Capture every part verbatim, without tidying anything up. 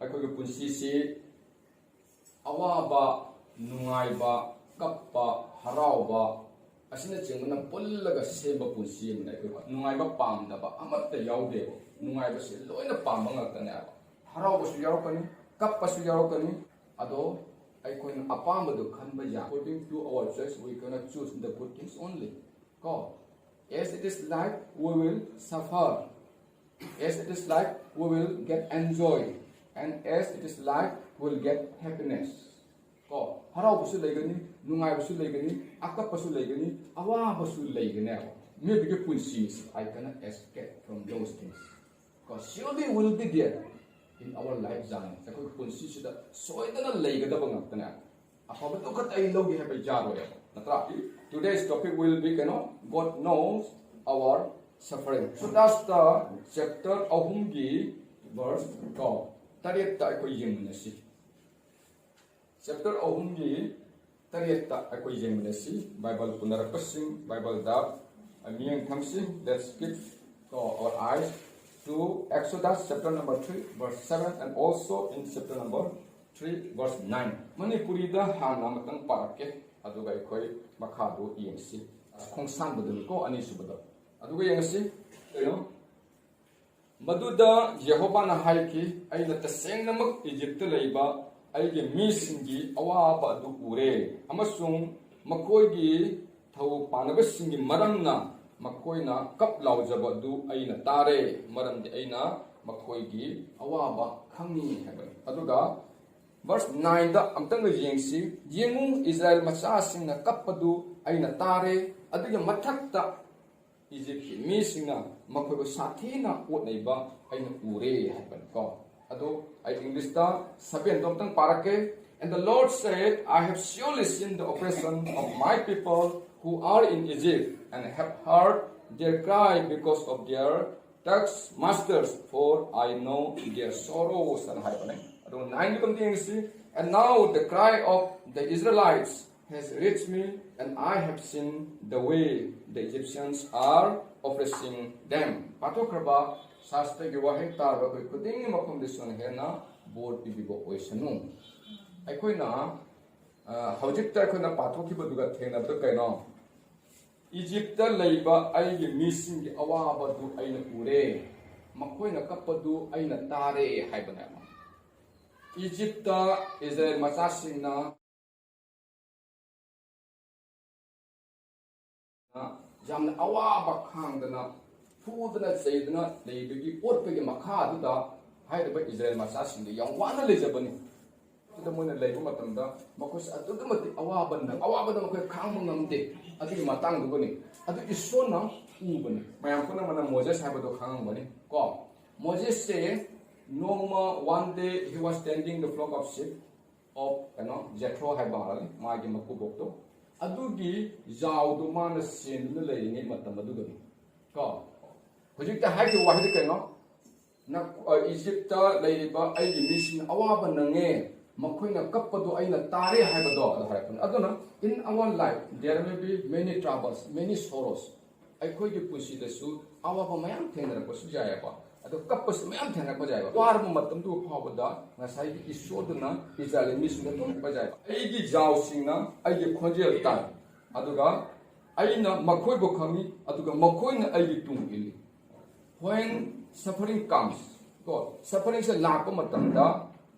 ꯑꯩꯈꯣꯏꯒꯤ ꯄꯨꯟꯁꯤꯁꯤ ꯑꯋꯥꯕ, ꯅꯨꯡꯉꯥꯏꯕ, ꯀꯞꯄ, ꯍꯔꯥꯎꯕ ꯑꯁꯤꯅꯆꯤꯡꯕꯅ ꯄꯨꯜꯂꯒ ꯁꯦꯝꯕ ꯄꯨꯟꯁꯤ ꯑꯃꯅꯤ꯫ ꯑꯩꯈꯣꯏ ꯅꯨꯡꯉꯥꯏꯕ ꯄꯥꯝꯗꯕ ꯑꯃꯠꯇ ꯌꯥꯎꯗꯦꯕ꯫ ꯅꯨꯡꯉꯥꯏꯕꯁꯤ ꯂꯣꯏꯅ ꯄꯥꯝꯕ ꯉꯥꯛꯇꯅꯦꯕ꯫ ꯍꯔꯥꯎꯕꯁꯨ ꯌꯥꯎꯔꯛꯀꯅꯤ, ꯀꯞꯄꯁꯨ ꯌꯥꯎꯔꯛꯀꯅꯤ꯫ ꯑꯗꯣ ꯑꯩꯈꯣꯏꯅ ꯑꯄꯥꯝꯕꯗꯨ ꯈꯟꯕ ꯌꯥꯏ꯫ According to our choice, we cannot choose the good things only. ꯀꯣ, as it is life, we will suffer. As it is life, we will get enjoy. And as it is life, we will get happiness. ꯀꯣ, ꯍꯔꯥꯎꯕꯁꯨ ꯂꯩꯒꯅꯤ, ꯅꯨꯡꯉꯥꯏꯕꯁꯨ ꯂꯩꯒꯅꯤ, ꯑꯀꯞꯄꯁꯨ ꯂꯩꯒꯅꯤ, ꯑꯋꯥꯕꯁꯨ ꯂꯩꯒꯅꯦꯕ꯫ ꯃꯤꯑꯣꯏꯕꯒꯤ ꯄꯨꯟꯁꯤꯁꯤ, I cannot escape from those things. ꯀꯣ, surely will be there in our life journey. ꯑꯩꯈꯣꯏꯒꯤ ꯄꯨꯟꯁꯤꯁꯤꯗ ꯁꯣꯏꯗꯅ ꯂꯩꯒꯗꯕ ꯉꯥꯛꯇꯅꯦ꯫ ꯑꯐꯕꯗꯨ ꯈꯛꯇ ꯑꯩ ꯂꯧꯒꯦ ꯍꯥꯏꯕ ꯌꯥꯔꯣꯏꯕ, ꯅꯠꯇ꯭ꯔꯥ? Today's topic will be, ꯀꯩꯅꯣ, God knows our suffering. Exodus ꯇ chapter ꯑꯍꯨꯝꯒꯤ verse ꯀꯣ, ꯇꯔꯦꯠꯇ ꯑꯩꯈꯣꯏ ꯌꯦꯡꯃꯤꯟꯅꯁꯤ꯫ Chapter ꯑꯍꯨꯝꯒꯤ ꯇꯔꯦꯠꯇ ꯑꯩꯈꯣꯏ ꯌꯦꯡꯃꯤꯟꯅꯁꯤ꯫ Bible ꯄꯨꯅꯔꯛꯄꯁꯤꯡ, Bible ꯗ ꯃꯤꯠꯌꯦꯡ ꯊꯝꯁꯤ꯫ Let's keep, uh, our eyes to Exodus chapter number three, verse seven, and also in chapter number three, verse nine. ꯃꯅꯤꯄꯨꯔꯤꯗ ꯍꯥꯟꯅ ꯑꯃꯇꯪ ꯄꯥꯔꯛꯀꯦ, ꯑꯗꯨꯒ ꯑꯩꯈꯣꯏ ꯃꯈꯥꯗꯨ ꯌꯦꯡꯁꯤ꯫ ꯈꯣꯡꯁꯥꯟꯕꯗꯨꯅꯤꯀꯣ, ꯑꯅꯤꯁꯨꯕꯗ꯫ ꯑꯗꯨꯒ ꯌꯦꯡꯉꯁꯤ꯫ ꯀꯩꯅꯣ? ꯃꯗꯨꯗ ꯌꯦꯍꯣꯕꯥꯅ ꯍꯥꯏꯈꯤ, "ꯑꯩꯅ ꯇꯁꯦꯡꯅꯃꯛ ꯏꯖꯤꯞꯇ ꯂꯩꯕ ꯑꯩꯒꯤ ꯃꯤꯁꯤꯡꯒꯤ ꯑꯋꯥꯕ ꯑꯗꯨ ꯎꯔꯦ, ꯑꯃꯁꯨꯡ ꯃꯈꯣꯏꯒꯤ ꯊꯧ ꯄꯥꯟꯅꯕꯁꯤꯡꯒꯤ ꯃꯔꯝꯅ ꯃꯈꯣꯏꯅ ꯀꯞ ꯂꯥꯎꯖꯕ ꯑꯗꯨ ꯑꯩꯅ ꯇꯥꯔꯦ, ꯃꯔꯝꯗꯤ ꯑꯩꯅ ꯃꯈꯣꯏꯒꯤ ꯑꯋꯥꯕ ꯈꯪꯉꯤ" ꯍꯥꯏꯕꯅꯤ꯫ ꯑꯗꯨꯒ verse nine ꯗ ꯑꯝꯇꯪꯒ ꯌꯦꯡꯁꯤ꯫ "ꯌꯦꯡꯉꯨ, ꯏꯁꯔꯥꯌꯦꯜ ꯃꯆꯥꯁꯤꯡꯅ ꯀꯞꯄꯗꯨ ꯑꯩꯅ ꯇꯥꯔꯦ, ꯑꯗꯨꯒꯤ ꯃꯊꯛꯇ ꯏꯖꯤꯞꯀꯤ ꯃꯤꯁꯤꯡꯅ ꯃꯈꯣꯏꯕꯨ ꯁꯥꯊꯤꯅ ꯑꯣꯠꯅꯩꯕ ꯑꯩꯅ ꯎꯔꯦ" ꯍꯥꯏꯕꯅꯤꯀꯣ꯫ ꯑꯗꯣ ꯑꯩ ꯏꯪꯂꯤꯁꯇ seven ꯗꯣ ꯑꯝꯇꯪ ꯄꯥꯔꯛꯀꯦ꯫ "And the Lord said, I have surely seen the oppression of my people who are in Egypt, and have heard their cry because of their taskmasters, for I know their sorrows" ꯍꯥꯏꯅ ꯍꯥꯏꯕꯅꯦ꯫ ꯑꯗꯨꯒ nine ꯒꯤꯗꯣ ꯑꯝꯇ ꯌꯦꯡꯁꯤ꯫ "And now the cry of the Israelites has reached me, and I have seen the way the Egyptians are oppressing them." ꯄꯥꯊꯣꯛꯈ꯭ꯔꯕ ꯁꯥꯁꯇ꯭ꯔꯒꯤ ꯋꯥꯍꯩ ꯇꯥꯕ ꯑꯩꯈꯣꯏ ꯈꯨꯗꯤꯡꯒꯤ ꯃꯐꯝꯗ ꯏꯁꯣꯔꯅ ꯍꯦꯟꯅ ꯕꯣꯔ ꯄꯤꯕꯤꯕ ꯑꯣꯏꯁꯅꯨ꯫ ꯑꯩꯈꯣꯏꯅ, ꯑ, ꯍꯧꯖꯤꯛꯇ ꯑꯩꯈꯣꯏꯅ ꯄꯥꯊꯣꯛꯈꯤꯕꯗꯨꯒ ꯊꯦꯡꯅꯕꯗ ꯀꯩꯅꯣ? "ꯏꯖꯤꯞꯇ ꯂꯩꯕ ꯑꯩꯒꯤ ꯃꯤꯁꯤꯡꯒꯤ ꯑꯋꯥꯕꯗꯨ ꯑꯩꯅ ꯎꯔꯦ, ꯃꯈꯣꯏꯅ ꯀꯞꯄꯗꯨ ꯑꯩꯅ ꯇꯥꯔꯦ" ꯍꯥꯏꯕꯅꯦꯕ꯫ ꯏꯖꯤꯞꯇ ꯏꯁꯔꯥꯌꯦꯜ ꯃꯆꯥꯁꯤꯡꯅ ꯌꯥꯝꯅ ꯑꯋꯥꯕ ꯈꯥꯡꯗꯅ, ꯐꯨꯗꯅ ꯆꯩꯗꯅ ꯂꯩꯕꯒꯤ ꯑꯣꯠꯄꯒꯤ ꯃꯈꯥꯗꯨꯗ ꯍꯥꯏꯔꯤꯕ ꯏꯁꯔꯥꯌꯦꯜ ꯃꯆꯥꯁꯤꯡꯗꯤ ꯌꯥꯝ ꯋꯥꯅ ꯂꯩꯖꯕꯅꯤ꯫ ꯑꯗꯨꯗ ꯃꯣꯏꯅ ꯂꯩꯕ ꯃꯇꯝꯗ ꯃꯈꯣꯏꯁꯦ ꯑꯗꯨꯛꯀꯤ ꯃꯇꯤꯛ ꯑꯋꯥꯕꯅ, ꯑꯋꯥꯕꯗ ꯃꯈꯣꯏ ꯈꯥꯡꯕ ꯉꯝꯗꯦ꯫ ꯑꯗꯨꯒꯤ ꯃꯇꯥꯡꯗꯨꯒꯅꯤ꯫ ꯑꯗꯨ ꯏꯁꯣꯔꯅ ꯎꯕꯅꯤ꯫ ꯃꯌꯥꯝ ꯄꯨꯝꯅꯃꯛꯅ ꯃꯣꯖꯦꯁ ꯍꯥꯏꯕꯗꯣ ꯈꯪꯉꯝꯒꯅꯤ ꯀꯣ꯫ ꯃꯣꯖꯦꯁꯁꯦ ꯅꯣꯡꯃ, one day he was tending the flock of sheep of, ꯀꯩꯅꯣ, ꯖꯦꯊ꯭ꯔꯣ ꯍꯥꯏꯕ ꯃꯥꯜꯂꯤ, ꯃꯥꯒꯤ ꯃꯀꯨꯕꯣꯛꯇꯣ꯫ ꯑꯗꯨꯒꯤ ꯖꯥꯎꯗꯣ ꯃꯥꯅ ꯁꯦꯟꯗꯨꯅ ꯂꯩꯔꯤꯉꯩ ꯃꯇꯝ ꯑꯗꯨꯗꯅꯤ ꯀꯣ꯫ ꯍꯧꯖꯤꯛꯇ ꯍꯥꯏꯈꯤꯕ ꯋꯥꯍꯩꯗꯤ ꯀꯩꯅꯣ? ꯅ-, ꯑ, "ꯏꯖꯤꯞꯇ ꯂꯩꯔꯤꯕ ꯑꯩꯒꯤ ꯃꯤꯁꯤꯡꯅ ꯑꯋꯥꯕ ꯅꯪꯉꯦ, ꯃꯈꯣꯏꯅ ꯀꯞꯄꯗꯨ ꯑꯩꯅ ꯇꯥꯔꯦ" ꯍꯥꯏꯕꯗꯣ ꯑꯗꯨ ꯍꯥꯏꯔꯛꯄꯅꯤ꯫ ꯑꯗꯨꯅ, in our life there may be many troubles, many sorrows. ꯑꯩꯈꯣꯏꯒꯤ ꯄꯨꯟꯁꯤꯗꯁꯨ ꯑꯋꯥꯕ ꯃꯌꯥꯝ ꯊꯦꯡꯅꯔꯛꯄꯁꯨ ꯌꯥꯏꯑꯕ, ꯑꯗꯣ ꯀꯞꯄꯁꯨ ꯃꯌꯥꯝ ꯊꯦꯡꯅꯔꯛꯄ ꯌꯥꯏꯑꯕ꯫ ꯋꯥꯔꯕ ꯃꯇꯝꯗꯨ ꯐꯥꯎꯕꯗ ꯉꯁꯥꯏꯒꯤ ꯏꯁꯣꯔꯗꯨꯅ ꯏꯁꯔꯥꯌꯦꯜ ꯃꯤꯁꯤꯡꯗ ꯑꯗꯨꯝ ꯍꯥꯏꯕ ꯌꯥꯏꯑꯕ, "ꯑꯩꯒꯤ ꯖꯥꯎꯁꯤꯡꯅ ꯑꯩꯒꯤ ꯈꯣꯟꯖꯦꯜ ꯇꯥꯏ, ꯑꯗꯨꯒ ꯑꯩꯅ ꯃꯈꯣꯏꯕꯨ ꯈꯪꯏ, ꯑꯗꯨꯒ ꯃꯈꯣꯏꯅ ꯑꯩꯒꯤ ꯇꯨꯡ ꯏꯜꯂꯤ." When suffering comes, ꯀꯣ, ꯁꯐꯔꯤꯡꯁꯦ ꯂꯥꯛꯄ ꯃꯇꯝꯗ,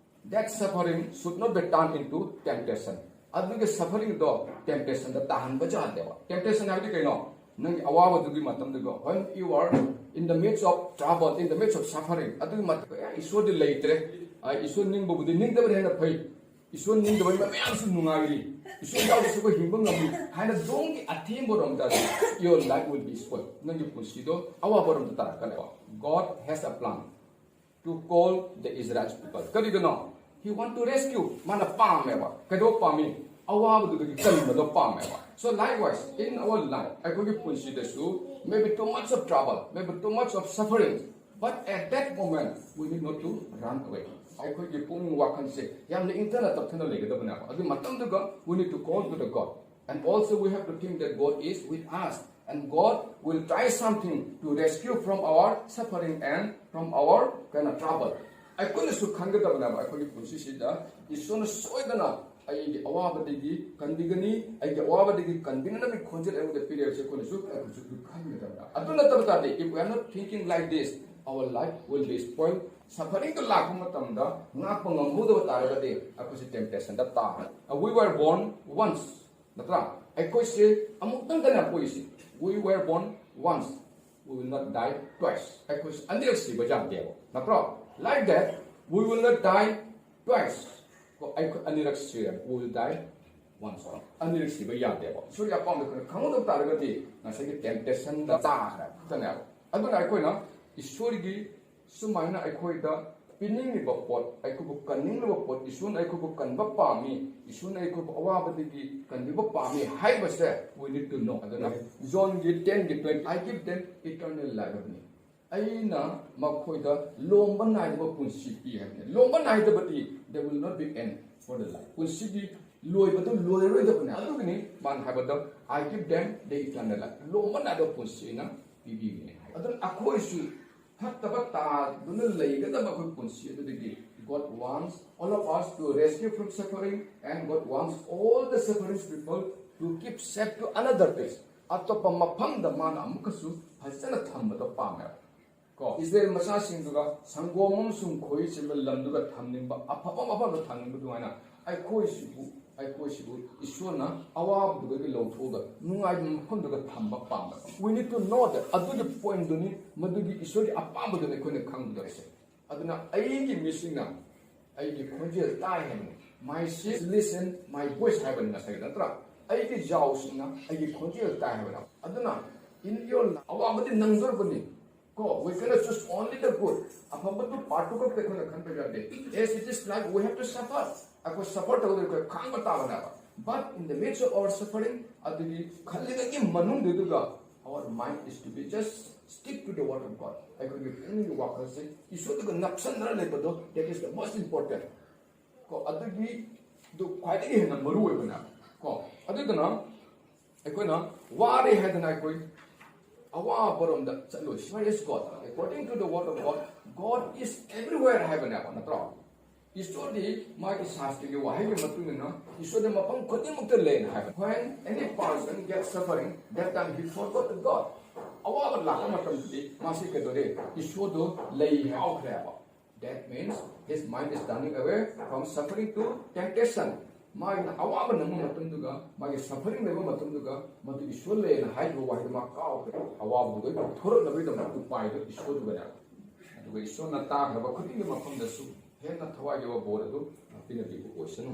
that suffering should not be turned into temptation. ꯑꯗꯨꯒꯤ ꯁꯐꯔꯤꯡꯗꯣ ꯇꯦꯝꯇꯦꯁꯟꯗ ꯇꯥꯍꯟꯕ ꯌꯥꯗꯦꯕ꯫ ꯇꯦꯝꯇꯦꯁꯟ ꯍꯥꯏꯕꯗꯤ ꯀꯩꯅꯣ? ꯅꯪꯒꯤ ꯑꯋꯥꯕꯗꯨꯒꯤ ꯃꯇꯝꯗꯨꯒ, when you are in the midst of trouble, in the midst of suffering, ꯑꯗꯨꯒꯤ ꯃꯇꯝꯗ, "ꯑꯦ, ꯏꯁꯣꯔꯗꯤ ꯂꯩꯇ꯭ꯔꯦ, ꯑ, ꯏꯁꯣꯔ ꯅꯤꯡꯕꯕꯨꯗꯤ ꯅꯤꯡꯗꯕꯅ ꯍꯦꯟꯅ ꯐꯩ, ꯏꯁꯣꯔ ꯅꯤꯡꯗꯕ ꯃꯌꯥꯝꯁꯨ ꯅꯨꯡꯉꯥꯏꯔꯤ, ꯏꯁꯣꯔ ꯌꯥꯎꯗ꯭ꯔꯁꯨ ꯑꯩꯈꯣꯏ ꯍꯤꯡꯕ ꯉꯝꯃꯤ" ꯍꯥꯏꯅ ꯇꯨꯡꯒꯤ ꯑꯊꯦꯡꯕꯔꯣꯝꯗ, your life will be spoiled, ꯅꯪꯒꯤ ꯄꯨꯟꯁꯤꯗꯣ ꯑꯋꯥꯕꯔꯣꯝꯗ ꯇꯥꯔꯛꯀꯅꯦꯕ꯫ God has a plan to call the Israel people. ꯀꯔꯤꯒꯤꯅꯣ? He want to rescue. ꯃꯥꯅ ꯄꯥꯝꯃꯦꯕ꯫ ꯀꯩꯗꯧꯕ ꯄꯥꯝꯃꯤ? ꯑꯋꯥꯕꯗꯨꯗꯒꯤ ꯀꯟꯕꯗꯣ ꯄꯥꯝꯃꯦꯕ꯫ So likewise, in our life, ꯑꯩꯈꯣꯏꯒꯤ ꯄꯨꯟꯁꯤꯗꯁꯨ, maybe too much of trouble, maybe too much of suffering, but at that moment we need not to run away. ꯑꯩꯈꯣꯏꯒꯤ ꯄꯨꯛꯅꯤꯡ ꯋꯥꯈꯜꯁꯦ ꯌꯥꯝꯅ ꯏꯪꯊꯅ ꯇꯞꯊꯅ ꯂꯩꯒꯗꯕꯅꯦꯕ꯫ ꯑꯗꯨ ꯃꯇꯝꯗꯨꯒ, we need to call to the God. And also we have to think that God is with us. And God will try something to rescue from our suffering and from our kind of trouble. ꯑꯩꯈꯣꯏꯅꯁꯨ ꯈꯟꯒꯗꯕꯅꯦꯕ, ꯑꯩꯈꯣꯏꯒꯤ ꯄꯨꯟꯁꯤꯁꯤꯗ ꯏꯁꯣꯔꯅ ꯁꯣꯏꯗꯅ ꯑꯩꯒꯤ ꯑꯋꯥꯕꯗꯒꯤ ꯀꯟꯕꯤꯒꯅꯤ, ꯑꯩꯒꯤ ꯑꯋꯥꯕꯗꯒꯤ ꯀꯟꯕꯤꯅꯅꯕꯒꯤ ꯈꯣꯟꯖꯦꯜ ꯑꯩꯉꯣꯟꯗ ꯄꯤꯔꯛꯑꯦ ꯍꯥꯏꯕꯁꯦ ꯑꯩꯈꯣꯏꯅꯁꯨ, ꯑꯩꯈꯣꯏꯁꯨ ꯈꯟꯒꯗꯕꯅꯦ꯫ ꯑꯗꯨ ꯅꯠꯇꯕ ꯇꯥꯔꯗꯤ, if we are not thinking like this, our life will be spoiled. Sufferingꯗ ꯂꯥꯛꯄ ꯃꯇꯝꯗ ꯉꯥꯛꯄ ꯉꯝꯍꯧꯗꯕ ꯇꯥꯔꯒꯗꯤ ꯑꯩꯈꯣꯏꯁꯦ temptationꯗ ꯇꯥꯔꯦ꯫ We were born once, ꯅꯠꯇ꯭ꯔꯥ? ꯑꯩꯈꯣꯏꯁꯦ ꯑꯃꯨꯛꯇꯪꯗꯅꯦ ꯄꯣꯛꯏꯁꯦ꯫ We were born once. We will not die twice. ꯑꯩꯈꯣꯏꯁꯦ ꯑꯅꯤꯔꯛ ꯁꯤꯕ ꯌꯥꯗꯦꯕ, ꯅꯠꯇ꯭ꯔꯣ? Like that, we will not die twice. ꯀꯣ, ꯑꯩꯈꯣꯏ ꯑꯅꯤꯔꯛ ꯁꯤꯔꯦ, we will die once. ꯑꯅꯤꯔꯛ ꯁꯤꯕ ꯌꯥꯗꯦꯕ꯫ ꯏꯁꯣꯔꯒꯤ ꯑꯄꯥꯝꯕꯗꯣ ꯑꯩꯈꯣꯏꯅ ꯈꯪꯍꯧꯗꯕ ꯇꯥꯔꯒꯗꯤ ꯉꯁꯥꯏꯒꯤ temptationꯗ ꯇꯥꯈ꯭ꯔꯦ ꯈꯛꯇꯅꯦꯕ꯫ ꯑꯗꯨꯅ ꯑꯩꯈꯣꯏꯅ ꯏꯁꯣꯔꯒꯤ ꯁꯨꯃꯥꯏꯅ ꯑꯩꯈꯣꯏꯗ ꯄꯤꯅꯤꯡꯂꯤꯕ ꯄꯣꯠ, ꯑꯩꯈꯣꯏꯕꯨ ꯀꯟꯅꯤꯡꯂꯤꯕ ꯄꯣꯠ, ꯏꯁꯣꯔꯅ ꯑꯩꯈꯣꯏꯕꯨ ꯀꯟꯕ ꯄꯥꯝꯃꯤ, ꯏꯁꯣꯔꯅ ꯑꯩꯈꯣꯏꯕꯨ ꯑꯋꯥꯕꯗꯒꯤ ꯀꯟꯕꯤꯕ ꯄꯥꯝꯃꯤ ꯍꯥꯏꯕꯁꯦ we need to know꯫ ꯑꯗꯨꯅ Johnꯒꯤ tenꯒꯤ twenty, "I give them eternal life" ꯍꯥꯏꯕꯅꯤ꯫ ꯑꯩꯅ ꯃꯈꯣꯏꯗ ꯂꯣꯝꯕ ꯅꯥꯏꯗꯕ ꯄꯨꯟꯁꯤ ꯄꯤ ꯍꯥꯏꯕꯅꯤ꯫ ꯂꯣꯝꯕ ꯅꯥꯏꯗꯕꯗꯤ, there will not be end for the life. ꯄꯨꯟꯁꯤꯒꯤ ꯂꯣꯏꯕꯗꯨ ꯂꯣꯏꯔꯔꯣꯏꯗꯕꯅꯤ꯫ ꯑꯗꯨꯒꯤꯅꯤ ꯃꯥꯅ ꯍꯥꯏꯕꯗ, "I give them the eternal life." ꯂꯣꯝꯕ ꯅꯥꯏꯗꯕ ꯄꯨꯟꯁꯤ ꯑꯩꯅ ꯄꯤꯕꯤꯒꯅꯤ ꯍꯥꯏ꯫ ꯑꯗꯨꯅ ꯑꯩꯈꯣꯏꯁꯨ ꯐꯠꯇꯕ ꯇꯥꯗꯨꯅ ꯂꯩꯒꯗꯕ ꯑꯩꯈꯣꯏ ꯄꯨꯟꯁꯤ ꯑꯗꯨꯗꯒꯤ, God wants all of us to rescue from suffering, and God wants all the suffering people to keep safe to another place. ꯑꯇꯣꯞꯄ ꯃꯐꯝꯗ ꯃꯥꯅ ꯑꯃꯨꯛꯀꯁꯨ ꯐꯖꯅ ꯊꯝꯕꯗꯣ ꯄꯥꯝꯃꯦꯕ꯫ ꯀꯣ, ꯏꯁꯔꯥꯌꯦꯜ ꯃꯆꯥꯁꯤꯡꯗꯨꯒ ꯁꯪꯒꯣꯝ ꯑꯃꯁꯨꯡ ꯈꯣꯏꯍꯤ ꯆꯦꯟꯕ ꯂꯝꯗꯨꯒ ꯊꯝꯅꯤꯡꯕ, ꯑꯐꯕ ꯃꯐꯝꯗ ꯊꯝꯅꯤꯡꯕ ꯑꯗꯨꯃꯥꯏꯅ ꯑꯩꯈꯣꯏꯁꯤꯕꯨ, ꯑꯩꯈꯣꯏꯁꯤꯕꯨ ꯏꯁꯣꯔꯅ ꯑꯋꯥꯕꯗꯨꯗꯒꯤ ꯂꯧꯊꯣꯛꯑꯒ ꯅꯨꯡꯉꯥꯏꯕ ꯃꯐꯝꯗꯨꯗ ꯊꯝꯕ ꯄꯥꯝꯕ꯫ We need to know that. ꯑꯗꯨꯒꯤ pointꯗꯨꯅꯤ, ꯃꯗꯨꯒꯤ ꯏꯁꯣꯔꯒꯤ ꯑꯄꯥꯝꯕꯗꯨꯅꯤ ꯑꯩꯈꯣꯏꯅ ꯈꯪꯒꯗꯧꯔꯤꯁꯦ꯫ ꯑꯗꯨꯅ ꯑꯩꯒꯤ ꯃꯤꯁꯤꯡꯅ ꯑꯩꯒꯤ ꯈꯣꯟꯖꯦꯜ ꯇꯥꯏ ꯍꯥꯏꯕꯅꯤ꯫ "My sheep listen my voice" ꯍꯥꯏꯕꯅꯤ ꯉꯁꯥꯏ, ꯅꯠꯇ꯭ꯔꯥ? ꯑꯩꯒꯤ ꯌꯥꯎꯁꯤꯡꯅ ꯑꯩꯒꯤ ꯈꯣꯟꯖꯦꯜ ꯇꯥꯏ ꯍꯥꯏꯕꯅꯤ꯫ ꯑꯗꯨꯅ in your life ꯑꯋꯥꯕꯗꯤ ꯅꯪꯗꯣꯔꯕꯅꯤ꯫ ꯀꯣ, we cannot choose only the good. ꯑꯐꯕꯗꯨ part two ꯈꯛꯇ ꯑꯩꯈꯣꯏꯅ ꯈꯟꯕ ꯌꯥꯗꯦ꯫ Yes, it is life, we have to suffer. ꯑꯩꯈꯣꯏ suffer ꯇꯧꯗꯣꯏ, ꯑꯩꯈꯣꯏ ꯈꯥꯡꯕ ꯇꯥꯕꯅꯦꯕ꯫ But in the midst of our suffering, ꯑꯗꯨꯒꯤ ꯈꯜꯂꯤꯉꯩꯒꯤ ꯃꯅꯨꯡꯗꯨꯗ, our mind is to be just stick to the word of God. ꯑꯩꯈꯣꯏꯒꯤ ꯄꯨꯛꯅꯤꯡꯒꯤ ꯋꯥꯈꯜꯁꯦ ꯏꯁꯣꯔꯗꯨꯒ ꯅꯞꯁꯟꯅꯔ ꯂꯩꯕꯗꯣ, that is the most important. ꯀꯣ, ꯑꯗꯨꯒꯤ, ꯑꯗꯨ ꯈ꯭ꯋꯥꯏꯗꯒꯤ ꯍꯦꯟꯅ ꯃꯔꯨ ꯑꯣꯏꯕꯅꯦ꯫ ꯀꯣ, ꯑꯗꯨꯗꯨꯅ ꯑꯩꯈꯣꯏꯅ ꯋꯥꯔꯦ ꯍꯥꯏꯗꯅ ꯑꯩꯈꯣꯏ ꯑꯋꯥꯕꯔꯣꯝꯗ ꯆꯠꯂꯣꯏ꯫ Where is God? According to the word of God, God is everywhere ꯍꯥꯏꯕꯅꯦꯕ, ꯅꯠꯇ꯭ꯔꯣ? ꯏꯁꯣꯔꯗꯤ ꯃꯥꯒꯤ ꯁꯥꯁꯇ꯭ꯔꯒꯤ ꯋꯥꯍꯩꯒꯤ ꯃꯇꯨꯡ ꯏꯟꯅ ꯏꯁꯣꯔꯗꯤ ꯃꯐꯝ ꯈꯨꯗꯤꯡꯃꯛꯇ ꯂꯩꯅ ꯍꯥꯏꯕ꯫ When any person gets suffering, that time he forgot God. ꯑꯋꯥꯕ ꯂꯥꯛꯄ ꯃꯇꯝꯗꯗꯤ ꯃꯥꯁꯤ ꯀꯩꯗꯧꯔꯦ? ꯏꯁꯣꯔꯗꯣ ꯂꯩ ꯍꯥꯏꯈ꯭ꯔꯦꯕ꯫ That means his mind is turning away from suffering to temptation. ꯃꯥꯒꯤꯅ ꯑꯋꯥꯕ ꯅꯪꯕ ꯃꯇꯝꯗꯨꯒ ꯃꯥꯒꯤ suffering ꯂꯩꯕ ꯃꯇꯝꯗꯨꯒ ꯃꯗꯨ ꯏꯁꯣꯔ ꯂꯩꯌꯦꯅ ꯍꯥꯏꯔꯤꯕ ꯋꯥꯍꯩꯗꯨ ꯃꯥ ꯀꯥꯎꯈ꯭ꯔꯦ꯫ ꯑꯋꯥꯕꯗꯨꯗꯩ ꯊꯣꯔꯛꯅꯕꯒꯤꯗꯃꯛ ꯎꯄꯥꯏꯗꯨ ꯏꯁꯣꯔꯗꯨꯒꯅꯦꯕ꯫ ꯑꯗꯨꯒ ꯏꯁꯣꯔꯅ ꯇꯥꯈ꯭ꯔꯕ ꯈꯨꯗꯤꯡꯒꯤ ꯃꯐꯝꯗꯁꯨ ꯍꯦꯟꯅ ꯊꯋꯥꯏꯒꯤ ꯑꯣꯏꯕ ꯕꯣꯔ ꯑꯗꯨ ꯄꯤꯅꯕꯤꯕ ꯑꯣꯏꯁꯅꯨ꯫